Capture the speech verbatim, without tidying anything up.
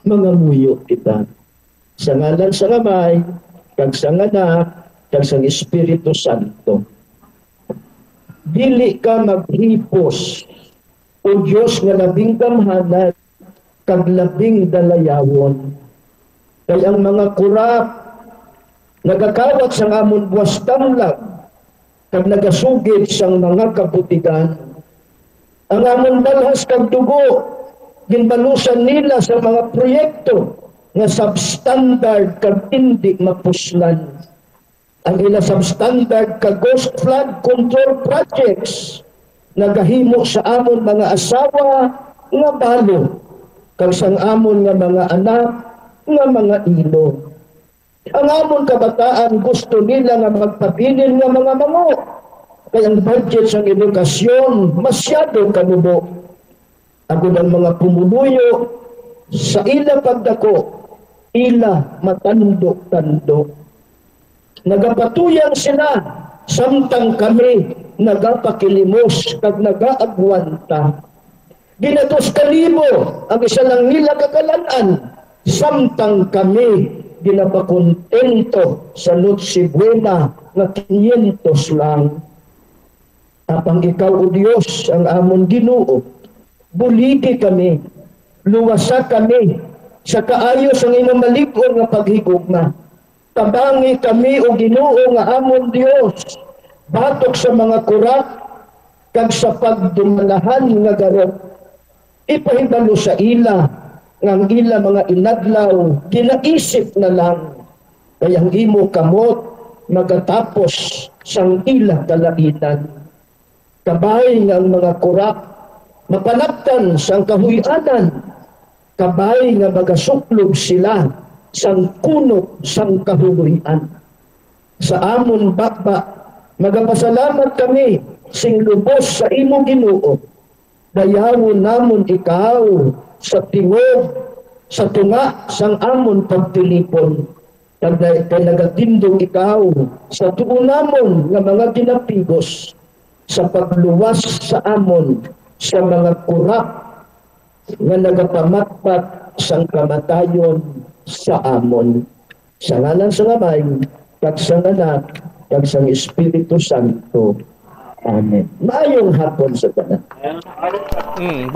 Mangamuyo kita. Sa ngalan sang Amay, kag sang Anak, kag sang Espiritu Santo. Dili ka maghipos, O Dios nga labing gamhanan kag labing dalayawon. Kay ang mga kurap nagakawat sang amon buas damlag, kag nagasugid sang mga kabutigan. Ang amon balhas kag dugo ginbalusan nila sa mga proyekto nga substandard kag indi mapuslan. Ang ila substandard kag ghost flood control projects nagahimo sa amon mga asawa nga balo, kag sang amon nga mga anak nga mga ilo. Ang amon kabataan gusto nila nga magpabilin nga mga mango, kay ang budget sang edukasyon masyado kamubo. Agod ang mga pumuluyo sa ila pagdako, ila matandok-tandok. Nagapatuyang sila, samtang kami nagapakilimos kag nagaagwanta. Ginatus ka libo ang isa lang nila kakalan-an, samtang kami ginapakontento sa Noche Buena nga quinientos lang. Apang ikaw, O Dios, ang amon Ginoo, buligi kami, luwasa kami sa kaayo sang imong malig-on nga paghigugma. Tabangi kami, O Ginoo nga amon Dios, batok sa mga kurap kag sa pagdumalahan nga garok. Ipahibalo sa ila nga ang ila mga inadlaw ginaisip na lang, kay ang imo kamot magatapos sang ila kalainan. Kabay nga ang mga kurap mapanaptan sang kahuy-anan, kabay nga magasuklob sila sang kunop sang kahuloy-an. Sa amon bakba, magapasalamat kami sing lubos sa imo, Ginoo. Dayawon namon ikaw sa tingog, sa tunga sang amon pagtilipon. Kag na-, kay nagatindog ikaw sa tuo namon nga mga ginapigos, sa pagluwas sa amon sa mga kurap nga nagapamatpat sang kamatayon sa amon. Sa ngalan sang Amay, kag sang Anak, kag sang Espiritu Santo. Amen. Maayong hapon sa tanan. Mm,